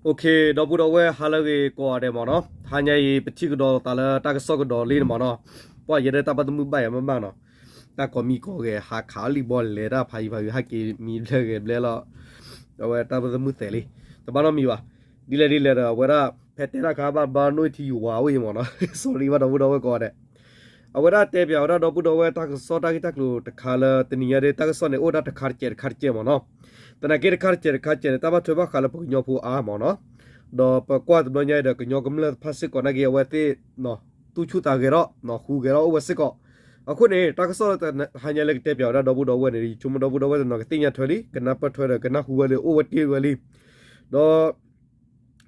ဒီပုၢ်ဒီဝဲၢ် ဟါလၢအဂ့ၤကိးဂၤဒဲးမ့ၢ်နီၤ, ဟါညါအံၤ ပထံၣ်ကဒီးသးလၢတၢ်ကစီၣ်ကဒီးလံန့ၣ်မ့ၢ်နီၤ, ပှၤယဲဒၣ်တၢ်ဘၣ်သမုၣ်ဘၣ်ယၤမးမးနီၤ, တၢ်ကိးမံၤကိးဂၤ ဟးခးလံာ်ဘီလဲၤတၢ်ဖးယံၤဖးဂၤ ဟဲက့ၤမံၤဘျဲၣ်ဂဲၤဘျဲၣ်လီၤ, အဝဲတၢ်ဘၣ်သမုၣ်သဲးလံ, တဘၣ်နီတမံၤဘၣ်, ဒ်လဲၣ်ဒ်လဲၣ်ဒီး အဝဲဒၣ် ဖဲတဲတၢ်ခါဘၣ်ဘၣ်နီၣ်ထံယဝၤအိၣ်အံၤမ့ၢ်နီၤ, sorry ဘၣ်ဒီပုၢ်ဒီဝဲၢ်ကိးဂၤဒဲး အဝဲဒၣ်တဲပၠးဝဲဒၣ်ဒီပုၢ်ဒီဝဲၢ်တၢ်ကစီၣ်တၢ်ဂ့ၢ်တၢ်ကျိၤတခါလၢတနံၤညါဒ် တၢ်ကစီၣ်န့ၣ်အိၣ်ဒၣ်တခါတကဲးတခါတကဲးမ့ၢ်နီၤ, သနာ်က့တခါတကဲးတခါတကဲးန့ၣ် တၢ်ဘၣ်ထွဲဘၣ်ဃးလၢပကညီဖိအါမ့ၢ်နီၤ, ဒီးပကွၢ်တဘျီညါအံၤဒီး ကညီကမျၢၢ်သ့ၣ်တဖၣ်စ့ၢ်ကီးနာ်က့ အဝဲသ့ၣ် သူၣ်ဆူၣ်သးဂဲၤထီၣ် ဟူးဂဲၤထီၣ်အိၣ်ဝဲစ့ၢ်ကီး, အဃိန့ၣ် တၢ်ကစီၣ်လၢဟါညါလၢကတဲပၠးဝဲဒၣ်ဒီပုၢ်ဒီဝဲၢ်န့ၣ် ယဆိကမိၣ်ဒီပုၢ်ဒီဝဲၢ်တနီၤကသ့ၣ်ညါထွဲလံ ကနၢ်ပၢၢ်ထွဲဒီးကနၢ်ဟူဝဲလံ အိၣ်ဝဲတ့ၢ်ဝဲလံ, ဒီး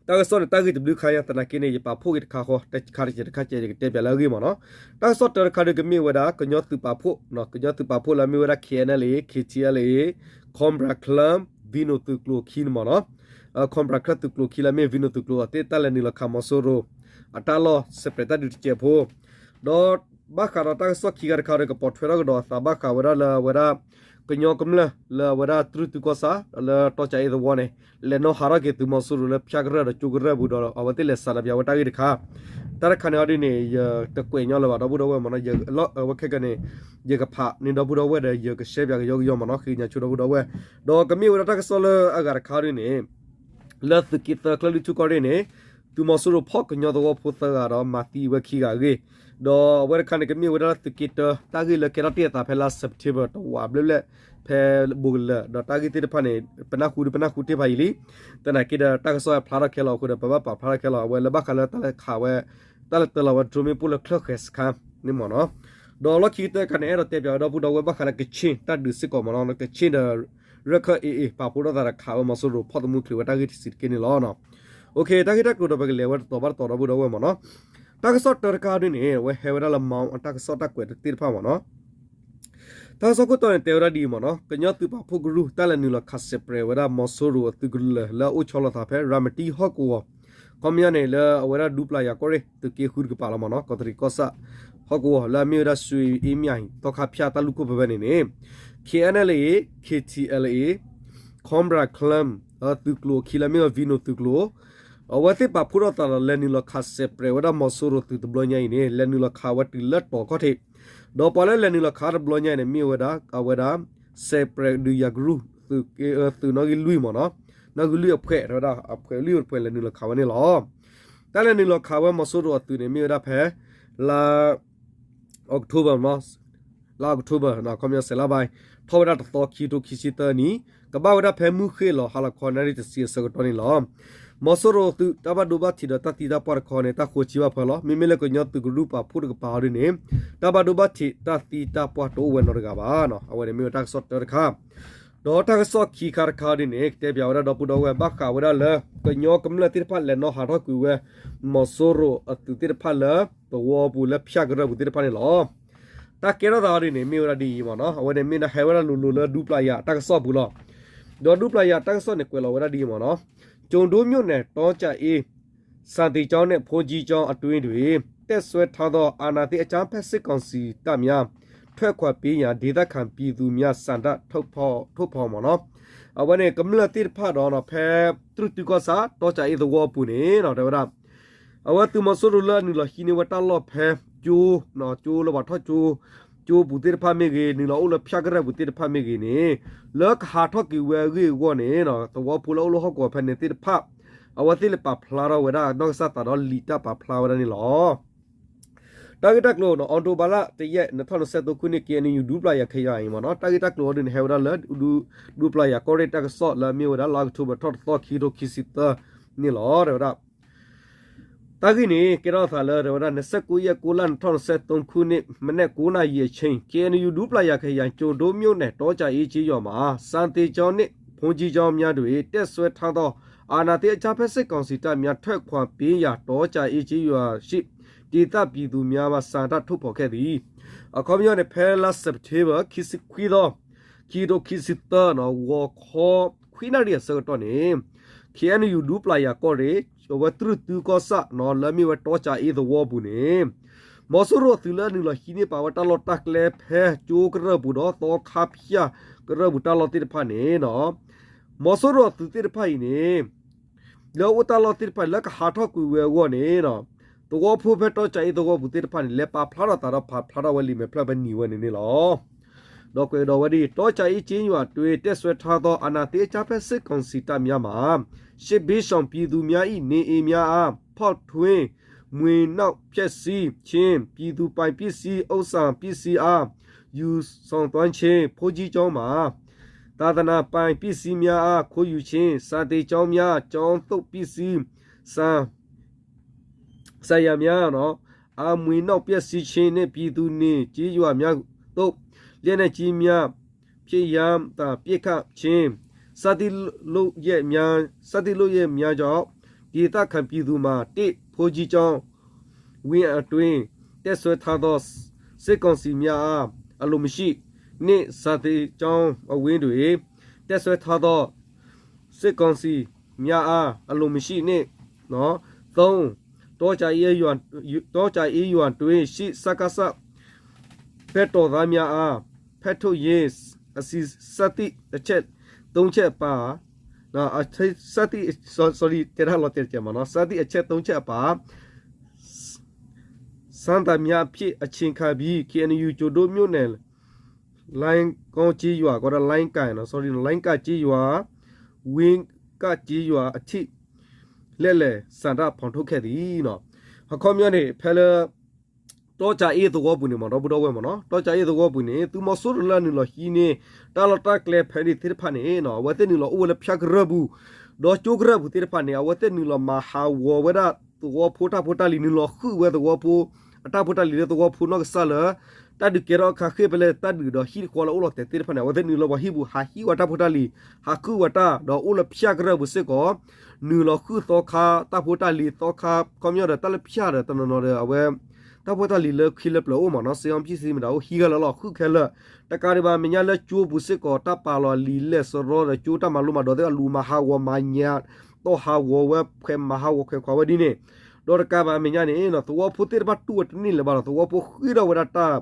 တၢ်ကစီၣ်န့ၣ် တၢ်ဂ့ၢ်တဘျုးခါညါ သနာ်က့န့ၣ် ယပာ်ဖှိၣ်က့ၤတခါဃီ တခါတကဲးတခါတကဲး ယကတဲပၠးလၢအဂ့ၢ်မ့ၢ်နီၤ, တၢ်ကစီၣ်တၢတခါဒုးကမ့ၢ်ဝဲဒၣ် ကညီသုးပာ်ဖှိၣ် ကညီသုးပာ်ဖှိၣ်လၢအမ့ၢ်ဝဲဒၣ် KNLA KTLA Cobra Club ဝံနိာ်သုးကျိၤခံန့ၣ်မ့ၢ်နီၤ, Cobra Club သုးကျိၤခံလၢအမ့ၢ်ဝံနိာ်သုးကျိၤအသ့ၣ် တၢ်လဲၤနုာ်လီၤခးမီၤစိရိၤ အတၢ်လီၢ်စဲးပြဲးတၢ်ဒုးတစဲးဖိ ဒီးဘၣ်ဃးဒီးတၢ်ကစီၣ်ခံခါတခါဒီး ကပိာ်ထွဲထီၣ်ကဒီးအသးဘၣ်ဃးဝဲဒၣ်လၢအဝဲဒၣ် ကညီကမျၢၢ်လၢအဝဲဒၣ်တြူၢ်တုကီၢ်ဆၣ် လၢတီကၠးအ့သဝီန့ၣ် လဲၤနီၣ်ဟးထီၣ်က့ၤသုးမီၤစိရိၤလၢဖၠၣ်ကရၢၢ်ဒီးကၠိကရၢၢ်ပူၤဒီး အဝဲသ့ၣ်လဲၤစးထီၣ်ပၠးဝဲတၢ်ဂ့ၢ်တခါ, တၢ်တခါန့ၣ်အီၤဒ်န့ၣ် ယတကွဲးညီလၢၤဘၣ်ဒီပုၢ်ဒီဝဲၢ်မ့ၢ်နီၤ, အဝဲခဲကနံၣ်န့ၣ် ယကဖးန့ၢ်ဒီပုၢ်ဒီဝဲၢ်ဒီး ယကရှဲပၠးကယီကယီမ့ၢ်နီၤ ဃ့ကညးဆိဒီပုၢ်ဒီဝဲၢ်, ဒီးကမ့ၢ်ဝဲဒၣ်တၢ်ကစီၣ်လၢအဂၤတခါဒ်န့ၣ် လၢသုးက့သၢ ကၠီၢ်လွံၢ်ထူၣ်ကီၢ်ရ့ၣ်န့ၣ် သုးမီၤစိရိၤဖီၣ်ကညီသဝီဖိသၢဂၤဒီးမၤသံဝဲခံဂၤအဂ့ၢ်, ဒီးအဝဲတခါန့ၣ် ကမ့ၢ်ဝဲဒၣ်လၢသုးက့တၢ တၢ်ဂ့ၢ်လၢကဲထီၣ်တ့ၢ်အသးဖဲလါ September တဝာ်ဘျဲၣ်ဘျဲၣ် ဖဲဘိးကလၢာ် ဒီးတၢ်ဂ့ၢ်သ့ၣ်တဖၣ်န့ၣ် ပနၢ်ဟူဒုးပနၢ်ဟူတ့ၢ်ဖးယံာ်လံ, သနာ်က့ဒီးတၢ်ကစီၣ်ဖျါထီၣ်ခဲလၢာ်အဃိဒီး ပဘၣ်ပာ်ဖျါထီၣ်ခဲလၢာ် အဝဲလၢဘၣ်ဃးလၢတၢ်လဲၤခးဝဲ တၢ်လဲၤတၢလီၤဝဲ drone မ့ၣ်ပိၢ်လၢချၢၣ်ဃဲၤစခါန့ၣ်မ့ၢ်နီၤ, ဒီးလီၢ်ခံကတၢၢ်တခါန့ၣ် အဲၣ်ဒိးတဲပၠးဝဲဒီပုၢ်ဒီဝဲၢ်ဘၣ်ဃးလၢကခ့ၣ်တၢ်ဒုးစ့ၢ်ကီးမ့ၢ်နီၤ, ကခ့ၣ်ဒီး ရၢၢ်ခၢၣ် AA ပာ်ဖှိၣ်ထီၣ်သးဒီးခးဝဲမီၤစိရိၤဖီၣ်သမူချုးဝဲတၢ်ဂ့ၢ်တဆံးတက့ၢ်န့ၣ်လီၤ. တၢ်ဂ့ၢ်တၢ်ကျိၤဒီးပကလဲၤဝဲတတီၤဘၣ်တတီၤဒီပုၢ်ဒီဝဲၢ်မ့ၢ်နီၤ, တၢ်ကစီၣ်တၢတခါဒ်န့ၣ် အဝဲဟဲဝဲဒၣ်လၢမတၢ်ကစီၣ်တၢ်ကွဲးတသ့ၣ်တဖၣ်မ့ၢ်နီၤ, တၢ်ကစီၣ်ခိၣ်တီန့ၣ် တဲဝဲဒၣ်ဒ်အံၤမ့ၢ်နီၤ, ကညီသုးပာ်ဖှိၣ်ကရူၢ် တၢ်လဲၤနုာ်လီၤခးစဲးပြဲးဝဲဒၣ်မီၤစိရိၤအသုးကလၢၤလၢအအိၣ်ဆီလီၤသးဖဲ ရၤမတံဟီၣ်ကဝီၤ, ခီပညီန့ၣ် လၢအဝဲဒၣ်ဒူပျၢ်ယၤကီၢ်ရ့ၣ် သုးက့ဃုတကပၤလီၤမ့ၢ်နီၤ, ကီးတရံးကီၢ်ဆၣ် ဟီၣ်ကဝီၤ လၢအမ့ၢ်ဝဲဒၣ် စွ့အ့မၠၣ် သီခါဖၠၣ်တၢ်လူၢ်ခိၣ်ဖဲဖဲန့ၣ်န့ၣ် KNLA KTLA Cobra Club သုးကျိၤအခံလၢအမ့ၢ်ဝဲ ဝံနိာ်သုးကျိၤ အဝဲသ့ၣ်ပာ်ဖှိၣ်ထီၣ်သးဒီး လဲၤနုာ်လီၤခးစဲးပြဲးဝဲဒၣ်မီၤစိရိၤသုးတဘျီညါအံၤန့ၣ် လဲၤနုာ်လီၤခးဝဲတုၤလၢတီၤခီၣ်ထံး, ဒီးပှၤလၢလဲၤနုာ်လီၤခးတဘျီညါအံၤန့ၣ် မ့ၢ်ဝဲဒၣ် အဝဲဒၣ် စဲးပြဲးဒုးယၤကရူၢ် သုးနီၣ်ဂံၢ်လွံၢ်မ့ၢ်နီၤ, နီၣ်ဂံၢ်လွံၢ်အဖှဲး တဲဝဲဒၣ် အဖှဲးလွံၢ်တဖှဲးလဲၤနုာ်လီၤခးဝဲန့ၣ်လီၤ. တၢ်လဲၤနုာ်လီၤခးဝဲမီၤစိရိၤအသုးန့ၣ် မ့ၢ်ဝဲဒၣ်ဖဲ လါ October လါ October ခီပညီ စဲးလါဘါ ထီၣ်ဝဲဒၣ်တသီ ခံကထိခံဆံသၢနံၣ်, ကဘၣ်ဝဲဒၣ်ဖဲမုၢ်ဃ့ၢ်လီၤဟါလီၤခီ နၣ်ရံၣ်တဆံအဆၢကတီၢ်န့ၣ်လီၤ. မီၤစိရိၤသုးတၢ်ဘၣ်ဒိဘၣ်ထံးဒီးတၢ်သံတၢ်ပှၢ်တခီန့ၣ် တၢ်ဃိးဆံဘၣ်ဖၢလီၤ. မ့မ့ၢ်လၢကညီသုးကရူၢ်ပာ်ဖှိၣ်တကပၤအီၤဒ်န့ၣ် တၢ်ဘၣ်ဒိဘၣ်ထံးတၢ်သံတၢ်ပှၢ်တအိၣ်ဝဲနီတဂၤဘၣ်နီၤ. အဝဲန့ၣ်မ့ၢ်ဝဲတၢ်ကစီၣ်တၢတခါ ဒီးတၢ်ကစီၣ်ခံခါတခါဒ်န့ၣ် ကတဲပၠးဝဲဒၣ်ဒီပုၢ်ဒီဝဲၢ် ဘၣ်ဃးဝဲဒၣ်လၢ ကညီကမျၢၢ်သ့ၣ်တဖၣ်လဲၤနီၣ်ဟးထီၣ်ကွံာ်ဝဲ မီၤစိရိၤအသုးသ့ၣ်တဖၣ်လၢသဝီပူၤလၢဖၠၣ်ကရၢၢ်ပူၤသ့ၣ်တဖၣ်န့ၣ်လီၤ. တၢ်ကဲထီၣ်သးအီၤဒ်န့ၣ် မ့ၢ်ဝဲဒၣ်ဒ်အံၤမ့ၢ်နီၤ, အဝဲန့ၣ်မ့ၢ်ဒၣ်ဟဲဝဲဒၣ်လိၤလိၤလၢဒူပျၢ်ယၤတၢ်ကစီၣ်ပူၤလီၤ. ဒီးဒူပျၢ်ယၤတၢ်ကစီၣ်န့ၣ် ကွဲးလီၤဝဲဒၣ်ဒ်အံၤမ့ၢ်နီၤ, ကျိၣ်ဒိၣ်မြို့နယ် တောင်ကျအေး စာသင်ကျောင်းနဲ့ ဘုန်းကြီးကျောင်းအတွင်းတွင် တပ်စွဲထားသော အာဏာသိမ်းအကြမ်းဖက်စစ်ကောင်စီတပ်များ ထွက်ခွာပေးရန် ဒေသခံပြည်သူများ ဆန္ဒထုတ်ဖော် ထုတ်ဖော်မ့ၢ်နီၤ. အဝဲန့ၣ် ကမျၢၢ်သ့ၣ်တဖၣ်ဒီး ဖဲတြူၢ်တုကီၢ်ဆၣ် တောင်ကျအေးသဝီပူၤန့ၣ် တဲဝဲဒၣ် အဝဲသုးမီၤစိရိၤလၢအနုာ်လီၤဟံးန့ၢ်ဝဲတၢ်လီၢ်ဖဲ ကၠိ ကၠိလၢပှၤထီၣ်ကၠိ ကၠိပူၤသ့ၣ်တဖၣ်မ့ၢ်ဂ့ၤ, နုာ်လီၤအိၣ်လၢဖၠၣ်ကရၢၢ်ပူၤသ့ၣ်တဖၣ်မ့ၢ်ဂ့ၤန့ၣ် လၢကဟးထီၣ်က့ၤဝဲအဂ့ၢ်အဂီၢ်န့ၣ် သဝီဖိလၢအအိၣ်လၢဟီၣ်ကဝီၤဖဲန့ၣ်သ့ၣ်တဖၣ် အဝဲသ့ၣ်လဲၤပာ်ဖျါထီၣ်ဝဲဒၣ် နီၢ်ကစၢ်သးဒီးလံာ်တၢ်ပာ်ဖျါဝဲဒၣ်န့ၣ်လီၤ. တၢ်ဂ့ၢ်တၢ်ကျိၤ အီးထိဘၣ်လၢတယဲၢ် နှစ်ထောင့်နှစ်ဆယ့်သုံးခုနှစ် KNU ဒူပျၢ်ယၤခရိုင်အံၤမ့ၢ်နီၤ, တၢ်ဂ့ၢ်တၢ်ကျိၤအီၤဒ်န့ၣ် ဟဲဝဲဒၣ်လၢ ဒူပျၢ်ယၤကီၢ်ရ့ၣ်တၢ်ကစီၣ်လၢအမ့ၢ်ဝဲဒၣ် လါအီးကထိဘၢၣ် ထီၣ်တသီ ခံကထိခံဆံသၢန့ၣ်လီၤ. တဲဝဲဒၣ် တၢ်ဂ့ၢ်န့ၣ် ကဲထီၣ်သးလၢ တဲဝဲဒၣ် နှစ်ဆယ့်ကိုးရက် ကိုးလ နှစ်ထောင့်နှစ်ဆယ့်သုံးခုနှစ် မနက် ကိုးနာရီအချိန် KNU ဒူပျၢ်ယၤခရိုင် ကျိုဒိုမြို့နယ် တောင်ကျအေးကျေးရွာမှာ စာသင်ကျောင်းနှင့် ဘုန်းကြီးကျောင်းများတွင် တပ်စွဲထားသော အာဏာသိမ်းအကြမ်းဖက်စစ်ကောင်စီတပ်များ ထွက်ခွာပေးရန် တောင်ကျအေးကျေးရွာရှိ ဒေသပြည်သူများမှ ဆန္ဒထုတ်ဖော်ခဲ့သည်. အခီပညီန့ၣ် ဖဲလါစဲးပထ့ဘၢၣ် ခံဆံခွံသီ ခံကထိခံဆံသၢ ဂီၤခီ ခွံနၣ်ရံၣ်အဆၢကတီၢ်န့ၣ် KNU ဒူပျၢ်ယၤကီၢ်ရ့ၣ် အဝဲတြူၢ်တုကီၢ်ဆၣ် လၢအမ့ၢ်ဝဲတီကၠၤအ့သဝီပူၤန့ၣ် မီၤစိရိၤအသုးလၢအနုာ်လီၤဟံးန့ၢ်ပာ်ဝဲတၢ်လီၢ်တၢ်ကျဲဖဲကၠိကရၢၢ်ပူၤဒီး သီခါဖၠၣ်ကရၢၢ်ပူၤတၢ်လီၢ်သ့ၣ်တဖၣ်န့ၣ် မီၤစိရိၤအသုးသ့ၣ်တဖၣ်အံၤန့ၣ် လၢအအိၣ်တၢ်လီၢ်သ့ၣ်တဖၣ်န့ၣ် လၢကဟးထီၣ်ကွံာ်ဝဲအဂီၢ်န့ၣ် သဝီဖိဖဲတီကၠၤအ့သဝီပူၤသ့ၣ်တဖၣ်န့ၣ် လဲၤပာ်ဖျါထီၣ်သးဒီးပာ်ဖျါထီၣ်ဝဲလံာ်မဲာ်ဖျၢၣ်ဖဲနံၤဝဲန့ၣ်န့ၣ်လီၤ. ဒီးကွဲးကဒီးဝဲဒ်အံၤ, တောကြိုက်ကျေးရွာတွင် တပ်စွဲထားသော အာဏာသိမ်းအကြမ်းဖက်စစ်ကောင်စီတပ်များမှ စစ်ဘေးရှောင်ပြည်သူများ၏ နေအိမ်များအား ဖောက်ထွင်း မွှေနှောက်ဖျက်ဆီးခြင်း, ပြည်သူပိုင်ပစ္စည်း ဥစ္စာပစ္စည်းအား ယူဆောင်သွားခြင်း, ဘုန်းကြီးကျောင်းမှာ သာသနာပိုင်ပစ္စည်းများအား ခိုးယူခြင်း, စာသင်ကျောင်းများ ကျောင်းသုံးပစ္စည်း စာ ဆိုင်ရာများ အား မွှေနှောက်ဖျက်ဆီးခြင်းနှင့် ပြည်သူနေကျေးရွာများသို့ လက်နက်ကြီးများ ဖျက်ယမ်းတာ ပစ်ခတ်ခြင်း စသည့်လုပ်ရပ်များ စသည့်လုပ်ရပ်များကြောင့် ဒေသခံပြည်သူမှာ တစ် ဘုန်းကြီးကျောင်းဝင်းအတွင်း တပ်စွဲထားသော စစ်ကောင်စီများအား အလိုမရှိ၊ နှစ် စာသင်ကျောင်းအဝင်းတွင် တပ်စွဲထားသော စစ်ကောင်စီများအား အလိုမရှိနှင့် သုံး တောကြိုက်ကျေးရွာတွင်ရှိ စကစ ဘက်တော်သားများအား ဖမ်းထုတ်ရေး အစီအစဉ် စသည့်အချက်သုံးချက်ပါ စသည့် sorry တဲတၢ်လီၤတဲာ်တကဲမ့ၢ်နီၤ စသည့်အချက်သုံးချက်အပါ စမ်းသပ်များအဖြစ် အချိန်ခါပြီး KNU ကျိုဒိုမြို့နယ် လိုင်းကောင်းကျေးရွာ ကီးဒၣ် လိုင်းကၣ် sorry လိုင်းကၣ်ကျေးရွာ ဝင်းကၣ်ကျေးရွာအထိ လှည့်လည်ဆန္ဒဖော်ထုတ်ခဲ့သည်နီၤ အခီပညီန့ၣ် ဖဲလၢ တီကၠၤအ့သဝီပူၤန့ၣ်မ့ၢ်နီၤ ဒီပုၢ်ဒီဝဲၢ်မ့ၢ်နီၤ တီကၠၤအ့သဝီပူၤန့ၣ် သုးမီၤစိရိၤလၢအနုာ်လီၤဟံးန့ၢ် တၢ်လီၢ်တၢ်ကျဲဖဲန့ၣ်သ့ၣ်တဖၣ်န့ၣ် အဝဲသ့ၣ်နုာ်လီၤအိၣ်ဝဲလၢဖၠၣ်ကရၢၢ်ပူၤ ဒီးကၠိကရၢၢ်ပူၤသ့ၣ်တဖၣ်န့ၣ် အဝဲသ့ၣ်နုာ်လီၤမၤဟးဂီၤဝဲဒၣ်သဝီဖိတၢ်ဖိတၢ်လံၤ နုာ်လီၤဃုာ်ဝဲသဝီဖိ အတၢ်ဖိတၢ်လံၤလၢသဝီဖိနီၢ်ကစၢ်လၢ တၢ်ဒုးကဲထီၣ်အခါဃ့ၢ်ဖဲလဲၣ် တၢ်ဒုးဒီးဟံၣ်တဃီလၢအိၣ်လီၤတဲာ်သ့ၣ်တဖၣ်န့ၣ် အဝဲသ့ၣ်နုာ်လီၤပှၤဟံၣ်ပူၤ ဟးဟံးဝဲတၢ်ဖိတၢ်လံၤ ဟးဃုာ်ဝဲတၢ် ဒီးအိၣ်လၢဖၠၣ်ကရၢၢ်ပူၤစ့ၢ်ကီး နုာ်လီၤဃုာ်သီခါ တၢ်ဖိတၢ်လံၤသီခါ ခီပညီဒီးတၢ်လၢဖၠၣ်ဒီးတနီၤနီၤဒီး အဝဲ တၢ်ဖိတၢ်လံၤလၢခံလၢပျၢၤအိၣ်မ့ၢ်နီၤ စ့အီပံစံမတၤအိၣ်ဟံးဂၤလၢလီၤဃုာ်ခဲလၢာ် တကးဒံးဘၣ်အမဲာ်ညါလၢကၠိပူၤစ့ၢ်ကီး တၢ်ပာ်လီၤလံာ်လဲၢ်စရီဒီးကၠိတၢ်မၤလိမၤဒိးသ့ၣ်အလူၤမၤဟးဂီၤမၤညၣ် တီၢ်ဟးဂီၤဝဲခွဲးမၤဟးဂီၤခွဲးခွါဝဲဒ်န့ၣ် ဒီးတကးဘၣ်အမဲာ်ညါန့ၣ် သဝီဖိသ့ၣ်တဖၣ်တူၢ်ဝဲတန့ၢ်လၢၤဘၣ်ဒီး သဝီဖိဃ့ထီၣ်ဝဲဒၣ်တၢ်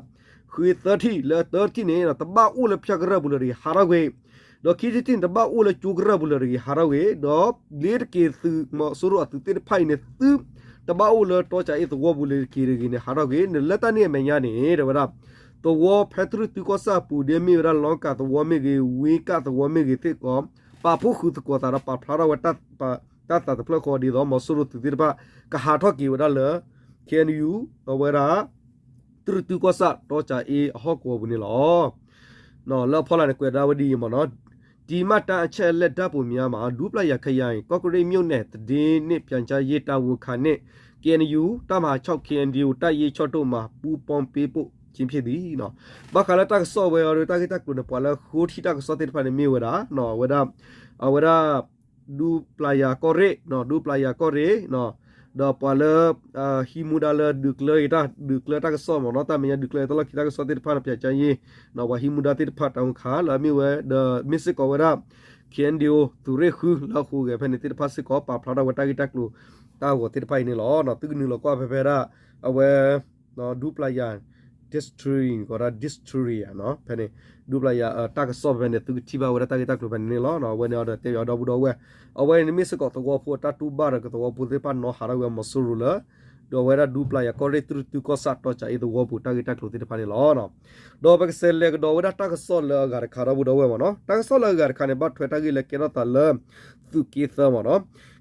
ဃ့သၢထံၣ်လၢတၢထံၣ်န့ၣ် တဘၣ်အိၣ်လၢဖၠၣ်ကရၢၢ်ပူၤလၢၤတဂ့ၤ ဟးထီၣ်ကွံာ် ဒီးခံထံၣ်တထံၣ်န့ၣ် တဘၣ်အိၣ်လၢကၠိကရၢၢ်ပူၤလၢၤတဂ့ၤ ဟးထီၣ်ကွံာ် ဒီးလ့တက့ၤသုးမီၤစိရိၤအသုးသ့ၣ်တဖၣ်အံၤန့ၣ် သုတဘၣ်အိၣ်လၢတီကၠၤအ့သဝီပူၤလၢၤတက့ၤတဂ့ၤန့ၣ် ဟးထီၣ်ကွံာ် လၢတၢ်န့ၣ်အမဲာ်ညါန့ၣ် တဲဝဲဒၣ် သဝီဖဲတြူၢ်တုၤကီၢ်ဆၣ်အပူၤ ဒ်မ့ၢ်ဝဲဒၣ်လီကၣ်သဝီမ့ၢ်ဂ့ၤ ဝ့ကၣ်သဝီမ့ၢ်ဂ့ၤသ့ၣ်ကီး ပာ်ဖှိၣ်ဃုာ်သကိးသးဒီးပာ်ဖျါထီၣ်ဝဲ တၢ်သးတဖျၢၣ်ဃီဒ်သိး မီၤစိရိၤသုးသ့ၣ်တဖၣ် ကဟးထီၣ်က့ၤဝဲဒၣ်လၢ KNU အဝဲဒၣ် တြူၢ်တုၤကီၢ်ဆၣ် တီကၠၤအ့အဟီၣ်ကဝီၤပူၤန့ၣ်လီၤ. လၢအဖီလာ်န့ၣ် ကွဲးဒၣ်ဝဲဒ်အံၤမ့ၢ်နီၤ ဒီမတန်အချက်အလက်ဓာတ်ပုံများမှာ ဒူပလာယာခရိုင် ကော့ကရိတ်မြို့နယ် သတင်းနှင့်ပြန်ကြားရေးတာဝန်ခံနှင့် KNU တပ်မဟာခြောက် KNDO တပ်ရင်းခြောက်တို့မှ ပူးပေါင်းပေးပို့ခြင်းဖြစ်သည် ဘၣ်ဃးလၢတၢ်ကစီၣ်ဝဲအံၤဒီး တၢ်ဂ့ၢ်တၢ်ကျိၤန့ၣ် ပှၤလၢဃိထံၣ်တၢ်ကစီၣ်သ့ၣ်တဖၣ်န့ၣ်မ့ၢ်ဝဲဒၣ် အဝဲဒၣ် အဝဲဒၣ် ဒူပလာယာကီၢ်ရ့ၣ် ဒူပလာယာကီၢ်ရ့ၣ် ဒီးပှၤလၢ ဟံးမူဒါလၢဒုးကျၢၤတၢ် ဒုးကျၢၤတၢ်ကစီၣ်မ့ၢ်နီၤ တၢ်မဲာ်ညါဒုးကျၢၤတၢ်လီၢ်ခံတၢ်ကစီၣ်သ့ၣ်တဖၣ်န့ၣ် ပြန်ကြားရေး ပှၤဟံးမူဒါသ့ၣ်တဖၣ်တၢ်အိၣ်ခါလၢအမ့ၢ်ဝဲဒီး မ့ၢ်စ့ၢ်ကီးဝဲဒၣ် KNDO သုးရ့ၣ်ဃုလၢအဃိဂဲၤဖဲန့ၣ်သ့ၣ်တဖၣ်စ့ၢ်ကီး ပာ်ဖျါထီၣ်ဝဲတၢ်ဂ့ၢ်တၢ်ကျိၤတၢ်ဂီၤသ့ၣ်တဖၣ်အံၤန့ၣ်လီၤ. သုကနုာ်လီၤကွၢ်ဖဲဖဲဒၣ် အဝဲ ဒူပလာယာ District ကီးဒၣ် District နီၤ ဖဲန့ၣ် ဒူပလာယာ တၢ်ကစီၣ်ဖဲန့ၣ် သုကထံၣ်ဘၣ်ဝဲဒၣ်တၢ်ဂ့ၢ်တၢ်ကျိၤဖဲန့ၣ်န့ၣ်လီၤ. အဝဲန့ၣ်ဒီးတဲဘၣ်ဒီပုၢ်ဒီဝဲၢ် အဝဲန့ၣ်မ့ၢ်စ့ၢ်ကီးသဝီဖိအတၢ်တူၢ်ဘၣ်ဒီးကသဝီဖိသ့ၣ်တဖၣ်နီၤဟးထီၣ်ဝဲမီၤစိရိၤလၢ ဒီးအဝဲဒၣ်ဒူပလာယာကီၢ်ရ့ၣ် တြူၢ်တုၤကီၢ်ဆၣ် တီကၠၤအ့သဝီပူၤ တၢ်ဂ့ၢ်တၢ်ကျိၤသ့ၣ်တဖၣ်န့ၣ်လီၤ. ဒီးပကစးလဲၤကဒီးဝဲဒၣ်တၢ်ကစီၣ်လၢအဂၤတခါဒီပုၢ်ဒီဝဲၢ်မ့ၢ်နီၤ တၢ်ကစီၣ်လၢအဂၤတခါန့ၣ် ဘၣ်ထွဲတၢ်ဂ့ၢ်လၢကဲထီၣ်သးလၢ သုးက့သၢမ့ၢ်နီၤ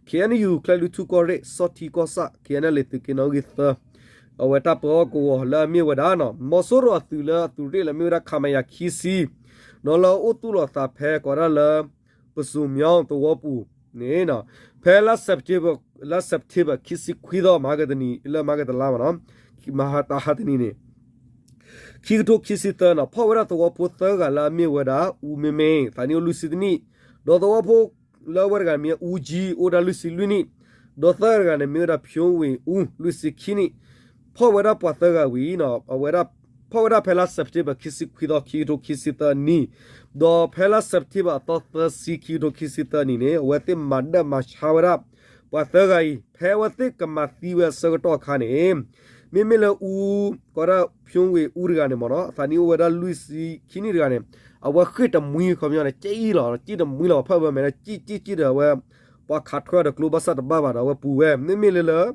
KNU ကၠဲးလွီၢ်ထူၣ်ကီၢ်ရ့ၣ် စီၤထံကီၢ်ဆၣ် KNLA သုးက့နီၣ်ဂံၢ်သၢ အဝဲတၢ်ပၢဟီၣ်ကဝီၤလၢအမ့ၢ်ဝဲဒၣ်နီၤ မီၤစိရိၤအသုးလၢအသုးရ့ၣ်လၢအမ့ၢ်ဝဲဒၣ် ခမရ ခံဆံ နီၤလၢအအိၣ်သူၣ်လီၤသးဖဲကီးဒၣ်လၢ ပစိၤမၠီသဝီပူၤန့ၣ် ဖဲလါ September လါ September ခံဆံခွံသီ မဟါကတနံၤ လၢမဟါကတလါမ့ၢ်နီၤ မဟါတဟါတနံၤန့ၣ် ခံကထိခံဆံသၢနီၤ ဖီၣ်ဝဲဒၣ်သဝီဖိသၢဂၤလၢအမ့ၢ်ဝဲဒၣ် အူမ့မ့ သးနံၣ်အိၣ်လွံၢ်ဆံတနံၣ် ဒီးသဝီဖိလၢအဝဲတဂၤမ့ၢ် အူကၠံ အိၣ်ဝဲဒၣ်လွံၢ်ဆံလွံၢ်နံၣ် ဒီးသၢဂၤတဂၤန့ၣ် မ့ၢ်ဝဲဒၣ် ဖၠိဝ့ၢ်အူ လွံၢ်ဆံခံနံၣ် ဖီၣ်ဝဲဒၣ်ပှၤသၢဂၤဝံၤ အဝဲဒၣ် ဖီၣ်ဝဲဒၣ်ဖဲလါ September ခံဆံခွံသီ ခံကထိခံဆံသၢနံၣ် ဒီးဖဲလါ September အသီသၢဆံ ခံကထိခံဆံသၢနံၣ်န့ၣ် အဝဲသ့ၣ်မၤဒၢၣ်မၤဆါဝဲဒၣ် ပှၤသၢဂၤအံၤ ဖဲအဝဲသ့ၣ်ကမၤသံဝဲအဆၢကတီၢ်အခါန့ၣ် မ့မ့ၢ်လၢအူ ကီးဒၣ် ဖၠိဝ့ၢ်အူတဂၤန့ၣ်မ့ၢ်နီၤ အသးနံၣ်အိၣ်ဝဲဒၣ်လွံၢ်ဆံခံနံၣ်တဂၤန့ၣ် အဝဲဃ့ၢ်တမှံၤခီပညီန့ၣ် ကၠံၣ်လီၤ ကၠံၣ်တမှံၤလီၤ ဖၢၣ်ဝဲမဲာ်န့ၣ် ကၠံၣ်ကၠံၣ်ကၠံၣ်ဒီးအဝဲ ပှၤခးထွဲဒီးကျိဘၣ်ဆၣ်တဘၣ်ဘၣ်ဒီး အဝဲပူၤဝဲ မ့မ့ၢ်လၢလၢ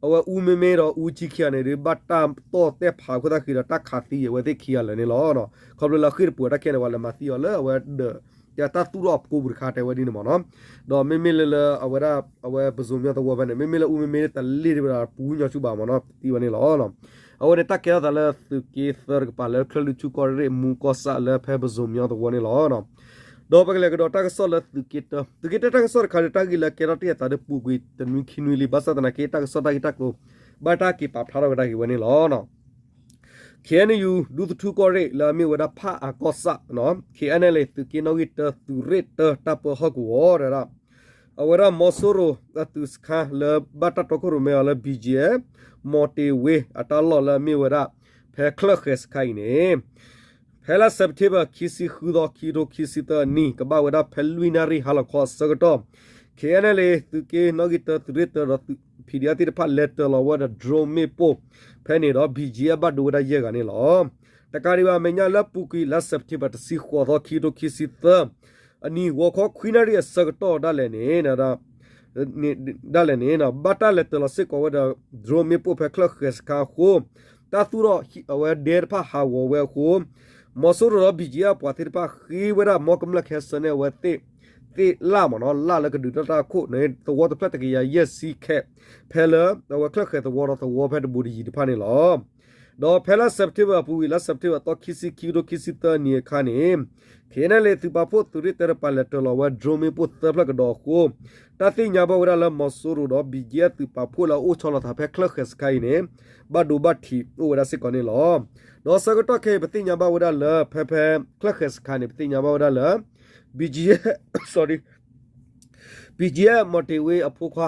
အဝဲအူမ့မ့ၢ်ဒီးအူကၠံခံဂၤန့ၣ်ဒီး ဘၣ်တၢ်တီၢ်တဲာ်ဖးအခိၣ်သၣ်ဃံဒီး တၢ်ခးသံအဝဲသ့ၣ်ခံဂၤလၢာ်န့ၣ်လီၤ. ခီဖျိလၢအဃ့ၢ်တပှဲၤတၢ်ခဲန့ၣ် ပှၤလဲၤမၤသံအီၤလၢအဝဲဒီး တၢ်သူၣ်ထီၣ်အဖိပူၤတခါ တဲဝဲဒ်န့ၣ်မ့ၢ်နီၤ. ဒီးမ့မ့ၢ်လၢလၢအဝဲဒၣ် အဝဲပစိၤမညီသဝီဖဲန့ၣ် မ့မ့ၢ်လၢအူမ့မ့ၢ်တလ့ၣ်တဝဲဒၣ်ပူၤညီဆူဘၣ်မ့ၢ်နီၤ သံဝဲန့ၣ်လီၤ. အဝဲန့ၣ်တၢ်ကဲထီၣ်သးလၢသုးက့သၢတကပၤလၢချၢၣ်လွံၢ်ထူၣ်ကီၢ်ရ့ၣ်မူကီၢ်ဆၣ်လၢဖဲပစိၤမညီသဝီန့ၣ်လီၤ. ဒီးပကလဲၤကဒီးတၢ်ကစီၣ်လၢသုးက့တၢ, သုးက့တၢတၢ်ကစီၣ်တခါဒီး တၢ်ဂ့ၢ်လၢကဲထီၣ်တ့ၢ်အသးဒီးပူၤကွံာ်တနွံခံနွံလံ ဘၣ်ဆၣ်သနာ်က့ တၢ်ကစီၣ်တၢ်ဂ့ၢ်တၢ်ကျိၤ ဘၣ်တၢ်က့ၤပာ်ဖျါထီၣ်ဝဲဒၣ်ဂ့ၤဝဲန့ၣ်လီၤ. ခ့ၣ်အဲၣ်ယူၣ် ဒူသထူကီၢ်ရ့ၣ်လၢအမ့ၢ်ဝဲဒၣ်ဖၣ်အၣ်ကီၢ်ဆၣ်, ခ့ၣ်အဲၣ်ယူၣ် သုးက့နီၣ်ဂံၢ်တၢ သုးရ့ၣ်တၢ တၢ်ပၢဟီၣ်ကဝီၤဒီး အဝဲဒၣ်မီၤစိရိၤအသုးစခန်းလၢဘၣ်တၢ်တီခိၣ်ရိၣ်မဲအီၤလၢ ဘီၣ်ကၠံၣ်အဲၣ် မီၣ်တ့ၢ်ဝ့အတၢ်လီၢ်လၢအမ့ၢ်ဝဲဒၣ် ဖဲချၢၣ်ဃဲၤစခန်းအံၤန့ၣ် ဖဲလါစဲးပထ့ဘၢၣ် ခံဆံဃုသီ ခံကထိခံဆံသၢနံၣ် ကဘၣ်ဝဲဒၣ်ဖဲလွံၢ်နၣ်ရံၣ်ဟါလီၤခီအဆၢကတီၢ် ခ့ၣ်အဲၣ်ယူၣ် သုးက့နီၣ်ဂံၢ်တၢ သုးရ့ၣ်တၢ ဒီး ပီၣ်ဒီၣ်အၣ် သ့ၣ်တဖၣ်လဲၤတၢၤလီၤဝဲဒီး drone မ့ၣ်ပိၢ်ဖဲန့ၣ်ဒီး ဘီၣ်ကၠံၣ်အဲၣ် ဘၣ်ဒိဝဲဒၣ်ယဲၢ်ဂၤန့ၣ်လီၤ. တကးဒံးဘၣ် အမဲာ်ညါလၢပူၤကွံာ်လါစဲးပထ့ဘၢၣ် တဆံဃိးသီ ခံကထိခံဆံသၢ အနံၤ ဂီၤခီခွံနၣ်ရံၣ်အဆၢကတီၢ်ဒၣ်လဲာ်န့ၣ် ဒၣ်လဲာ်န့ၣ် ဘၣ်တၢ်လဲၤတၢၤလီၤစ့ၢ်ကီးဝဲဒီး drone မ့ၣ်ပိၢ်ဖဲချၢၣ်ဃဲၤစခန်းအဃိ တၢ်သူၣ်ထီၣ်အဝဲဒဲတဖၣ်ဟးဂီၤဝဲအဃိ မီၤစိရိၤဒီး ဘီၣ်ကၠံၣ်အဲၣ် အပှၤသ့ၣ်တဖၣ်ဃ့ဝဲဒၣ် မီကမျၢၢ်ခဲစၢၣ်န့ၣ် အဝဲသ့ၣ် သ့ၣ်လၣ်မ့ၢ်နီၤ လၣ်လၢကဒုးတၢ်တၢ်အခိၣ်န့ၣ် သဝီတဖျၢၣ်တကယၤယဲၢ်ဆံခဲး ဖဲလၢအဝဲချၢၣ်ဃဲၤသဝီဒီးသဝီဖဲတဘူးတယံၤတဖၣ်န့ၣ်လီၤ. ဒီးဖဲလါစဲးပထ့ဘၢၣ်အပူၤကွံာ် လါစဲးပထ့ဘၢၣ်သီ ခံဆံခံ ခံကထိခံဆံသၢနံၣ်အခါန့ၣ် ခ့ၣ်အဲၣ်ယူၣ် သုးပာ်ဖှိၣ်သုးရ့ၣ်တၢတပၤလဲၤတၢၤလီၤဝဲ drone မ့ၣ်ပိၢ်သၢဖျၢၣ်ကဒီးအဃိ တၢ်သ့ၣ်ညါဘၣ်ဝဲဒၣ်လၢမီၤစိရိၤဒီး ဘီၣ်ကၠံၣ်အဲၣ် သုးပာ်ဖှိၣ်လၢအအိၣ်ဆီလီၤသးဖဲချၢၣ်ဃဲၤစခန်းအံၤန့ၣ် ဘၣ်ဒိဘၣ်ထံးအိၣ်ဝဲဒၣ်စ့ၢ်ကီးန့ၣ်လီၤ. ဒီးဆၢကတီၢ်ခဲအံၤ ပသ့ၣ်ညါဘၣ်ဝဲဒၣ်လၢ ဖဲဖဲချၢၣ်ဃဲၤစခန်းန့ၣ် ပသ့ၣ်ညါဘၣ်ဝဲဒၣ်လၢ ဘီၣ်ကၠံၣ်အဲၣ် sorry ဘီၣ်ကၠံၣ်အဲၣ် မီၣ်တ့ၢ်ဝ့အဖိခွါ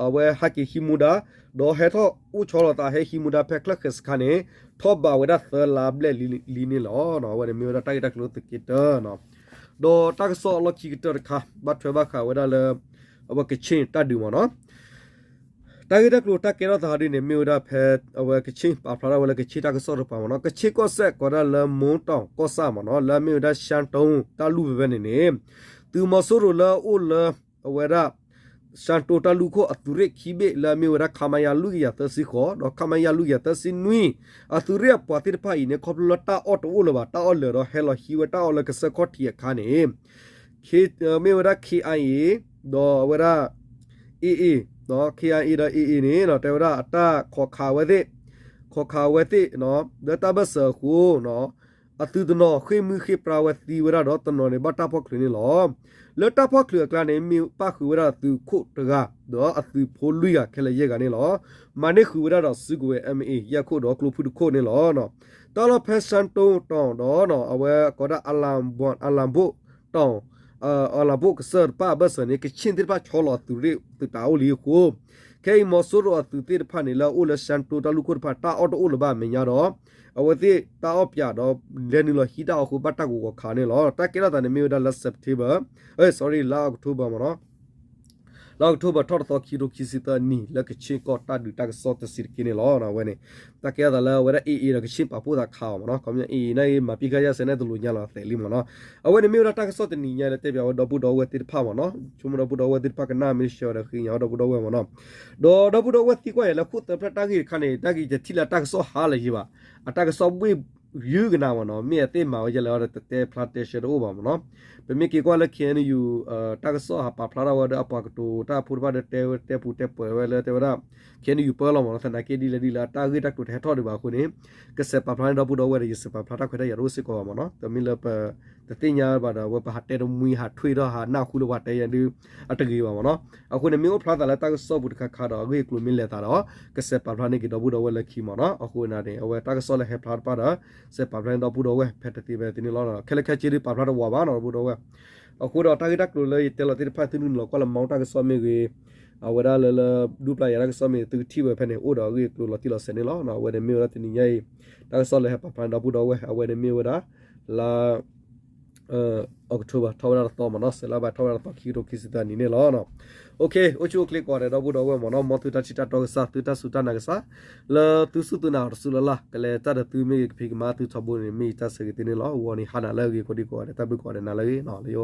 အဝဲဟဲက့ၤဟံးမူဒါ ဒီးဟဲထီၣ်အိၣ်ဆီလီၤသးဟဲဟံးမူဒါဖဲချၢၣ်ဃဲၤစခန်းန့ၣ် ထီၣ်ဘးဝဲဒၣ်သၢလါဘျဲၣ်လံန့ၣ်လီၤ. အဝဲန့ၣ်မ့ၢ်ဝဲဒၣ်တၢ်ဂ့ၢ်တၢ်ကျိၤသုးက့တၢ ဒီးတၢ်ကစီၣ်အလီၢ်ခံကတၢၢ်တခါ ဘၣ်ထွဲဘၣ်ဃးဝဲဒၣ်လၢ အဝဲကခ့ၣ်တၢ်ဒုးမ့ၢ်နီၤ တၢ်ဂ့ၢ်တၢ်ကျိၤတၢ်ကဲထီၣ်သးဒ်န့ၣ် မ့ၢ်ဝဲဒၣ်ဖဲ အဝဲကခ့ၣ်ပာ်ဖျါထီၣ်ဝဲလၢကခ့ၣ်တၢ်ကစီၣ်တပၤမ့ၢ်နီၤ ကခ့ၣ်ကီၢ်စဲၣ်ကိးဒၣ်လၢ မူတီၣ်ကီၢ်ဆၣ်မ့ၢ်နီၤ လၢအမ့ၢ်ဝဲဒၣ် ရှမ်းတုံ တၢ်လူၢ်ဖဲဖဲန့ၣ်န့ၣ် သုးမီၤစိရိၤလၢအအိၣ်လၢ အဝဲဒၣ် ရှမ်းတုံ တၢ်လူၢ်ခိၣ်အသုးရ့ၣ်ခံဘ့ၣ်လၢအမ့ၢ်ဝဲဒၣ် ခမရ လွံၢ်ကယၤသၢဆံဃိး ဒီး ခမရ လွံၢ်ကယၤသၢဆံနွံ အသုးရ့ၣ်အပှၤသ့ၣ်တဖၣ်အံၤန့ၣ် ခီဖျိလၢတၢ်အီၣ်တအိၣ်လၢၤဘၣ် တၢ်အီၣ်လၢာ်ဒီးဟဲလီၤဟံးဝဲတၢ်အီၣ်လၢကစၢၢ်ခီၣ်ထံးအခါန့ၣ် မ့ၢ်ဝဲဒၣ် ခ့ၣ်အဲၣ်ယူၣ် ဒီးအဝဲဒၣ် AA ဒီး ခ့ၣ်အဲၣ်ယူၣ် ဒီး AA န့ၣ် တဲဝဲဒၣ်အတၢ်ခီးခးဝဲသ့ၣ် ခီးခးဝဲသ့ၣ် လၢတၢ်ဘၢၣ်စၢၤအဃိ အသုးတနီၤဃ့ၢ်မုၢ်ဃ့ၢ်ပြါဝဲသံဝဲဒၣ်ဒီးတနီၤန့ၣ် ဘၣ်တၢ်ဖီၣ်ချုးန့ၣ်လီၤ. လၢတၢ်ဖီၣ်ချုးအကျါန့ၣ် မ့ၢ်ပၣ်ဃုာ်ဝဲဒၣ်အသုးခိၣ်တဂၤ ဒီးအသုးဖိလွံၢ်ဂၤခဲလၢာ်ယဲၢ်ဂၤန့ၣ်လီၤ. မၤန့ၢ်ဃုာ်ဝဲဒၣ်ဒီးစုကဝဲၤ MA ယဲၢ်ခိၣ်ဒီးကျိဖုၣ်တခိၣ်န့ၣ်လီၤ. တၢ်လီၢ်ဖဲ ရှမ်းတုံ တီၣ်ဒီး အဝဲကိးဒၣ် အလၤဘိၣ်တီၣ် အလၤဘိၣ်ကစၢၢ်တဖၣ်အဘၢၣ်စၢၤန့ၣ် ကခ့ၣ်သ့ၣ်တဖၣ်ဆီလီၤအသုးရ့ၣ်သုးတၢ်အိၣ်လံအဃိ ခဲအံၤမီၤစိရိၤအသုးသ့ၣ်တဖၣ်န့ၣ် လၢအအိၣ်လၢ ရှမ်းတုံ တၢ်လူၢ်ခိၣ်တဖၣ် တၢ်အီၣ်တအိၣ်လၢၤဘၣ်အမဲာ်ညါဒီး အဝဲသ့ၣ်တၢ်အီၣ်ပၠးဒီး လဲၤနုာ်လီၤဟံးတၢ်အီၣ်အဃိ ဘၣ်တၢ်ကဝီၤခးန့ၣ်လီၤ. တၢ်ကဲထီၣ်သးန့ၣ်မ့ၢ်ဝဲဒၣ်လါ September, အ့ sorry လါ October မ့ၢ်နီၤ လါ October ထီၣ်တသီ ခံကထိခံဆံသၢနံၣ် လၢကခ့ၣ်ကီၢ်တၢ်ဒုးတၢ်ကစီၣ်တဆံးတက့ၢ်န့ၣ်လီၤ. အဝဲန့ၣ် တၢ်ကဲထီၣ်သးလၢအဝဲဒၣ် AA ဒီးကခ့ၣ်ပာ်ဖှိၣ်သးခးအီၤမ့ၢ်နီၤ ခီပညီ AA န့ၣ် မၤပံခါယၢ်စဲးန့ၣ် တလိာ်ညါလီၤသဲးလံမ့ၢ်နီၤ. အဝဲန့ၣ်မ့ၢ်ဝဲဒၣ်တၢ်ကစီၣ်တနံၤညါလၢတဲပၠးဝဲဒီပုၢ်ဒီဝဲၢ်သ့ၣ်တဖၣ်မ့ၢ်နီၤ ဆိကမိၣ်ဒီပုၢ်ဒီဝဲၢ်သ့ၣ်တဖၣ်ကနၣ်မ့ၢ်ရှဲဝဲဒီးဃ့ညါဝဲဒီပုၢ်ဒီဝဲၢ်မ့ၢ်နီၤ ဒီးဒီပုၢ်ဒီဝဲၢ်သံကွၢ်ယၤလၢခိၣ်သၢဖျၢၣ်တၢ်ဂ့ၢ်တခါန့ၣ် တၢ်ဂ့ၢ်ယထံၣ်လၢတၢ်ကစီၣ်ဟါလၢၤယံၤဘၣ် အတၢ်ကစီၣ်ဘှ့ၣ်ယုၢ်ကနၣ်မ့ၢ်နီၤ မ့ၢ်အသ့ၣ်မၤဝဲယဲလဲၣ်အီၤဒီးတတဲဖျါတဲရှဲတအိၣ်ဘၣ်မ့ၢ်နီၤ ပမ့ၢ်က့ၤကွၢ်လၢ KNU တၢ်ကစီၣ်ဟးပာ်ဖျါထီၣ်ဝဲဒီးအပှၤကတိၤတၢ်ဖိတဖၣ်ဒီးတဲဝဲတဲပူၤတဲပှဲၤဝဲလၢတဲဝဲဒၣ် KNU ပၢလီၤမ့ၢ်နီၤ သနာ်က့ဒ်လဲၣ်ဒ်လဲၣ် အတၢ်ဂ့ၢ်တၢ်ကျိၤတဟဲထီၣ်ဒံးဘၣ်အဃိန့ၣ် ကစဲးပာ်ဖျါန့ၢ်ဒီပုၢ်ဒီဝဲၢ်ဒီး ယစဲးပာ်ဖျါတၢ်ခွဲးတၢ်ယာ်တအိၣ်စ့ၢ်ကီးဘၣ်မ့ၢ်နီၤ တမ့ၢ်လၢပ တသ့ၣ်ညါဘၣ်ဒီး အဝဲပဟးတဲတမှံဟးထွံၣ်ထီၣ်ဟးနၢ်ဟူလၢပှၤတဲယဲဒုး အတဂ့ၤဘၣ်မ့ၢ်နီၤ အဃိန့ၣ် မ့ၢ်အိၣ်ဖျါသးလၢတၢ်ကစီၣ်ပူၤတခါခါဒီး အဂ့ၢ်အကျိၤမ့ၢ်လဲၤသးဒီး ကစဲးပာ်ဖျါန့ၢ်က့ၤဒီပုၢ်ဒီဝဲၢ်လၢခံမ့ၢ်နီၤ အဃိန့ၣ်န့ၣ် အဝဲတၢ်ကစီၣ်လၢဟဲဖျါတဖၣ်ဒီး စဲးပာ်ဖျါန့ၢ်ဒီပုၢ်ဒီဝဲၢ်ဖဲတသ့ဖဲသ့န့ၣ်လီၤ ခဲလၢာ်ခဲဆ့ဒုးပာ်ဖျါတဝးဘၣ်နီၤ ဒီပုၢ်ဒီဝဲၢ် အဃိဒီးတၢ်ဂ့ၢ်တၢ်ကျိၤလၢယတဲလီၤသ့ၣ်တဖၣ် သုနုာ်လီၤကွၢ်လၢ မီတၢ်ကစီၣ်မ့ၢ်ဂ့ၤ အဝဲဒၣ်လၢလၢ ဒူပျၢ်ယၤတၢ်ကစီၣ်မ့ၢ်ဂ့ၤ သုကထံၣ်ဝဲဖဲန့ၣ် အိၣ်ဒီးအဂ့ၢ်အကျိၤလီၤတံၢ်လီၤဆဲးန့ၣ်လီၤ အဝဲန့ၣ်မ့ၢ်ဝဲဒၣ်တနံၤညါအံၤ တၢ်ကစီၣ်လၢဟဲပာ်ဖျါန့ၢ်ဒီပုၢ်ဒီဝဲၢ် အဝဲန့ၣ်မ့ၢ်ဝဲဒၣ် လါ October ထီၣ်ဝဲဒၣ်တသီမ့ၢ်နီၤ စဲးလါဘၣ်ထီၣ်ဝဲဒၣ်တသီ ခံကထိခံဆံသၢနံၣ်န့ၣ်လီၤ. အိၣ်ဆူၣ်အိၣ်ချ့ကိးဂၤဒဲး ဒီပုၢ်ဒီဝဲၢ်မ့ၢ်နီၤ မ်သုတၢ်ထံၣ်တၢ်တီကစၢ် သုတၢ်စူၢ်တၢ်နာ်ကစၢ် လၢသုစူၢ်သုနာ်အီၤတစုလၢ်လၢ် ကလဲၤတၢ်ဒီးသုမ့ၢ်ဂ့ၤ ကဖံးကမၤသုထီဘိန့ၣ် မ့ၢ်ယတၢ်ဆၢဂ့ၤသုန့ၣ်လီၤ. အဂီၢ်န့ၣ် ဟါနၤလၢအဂ့ၤ ကိးဒံကိးဂၤဒဲး တၢ်ဘျုးကိးဂၤဒဲး နၤလၢအဂ့ၤနီၤ လၢယိ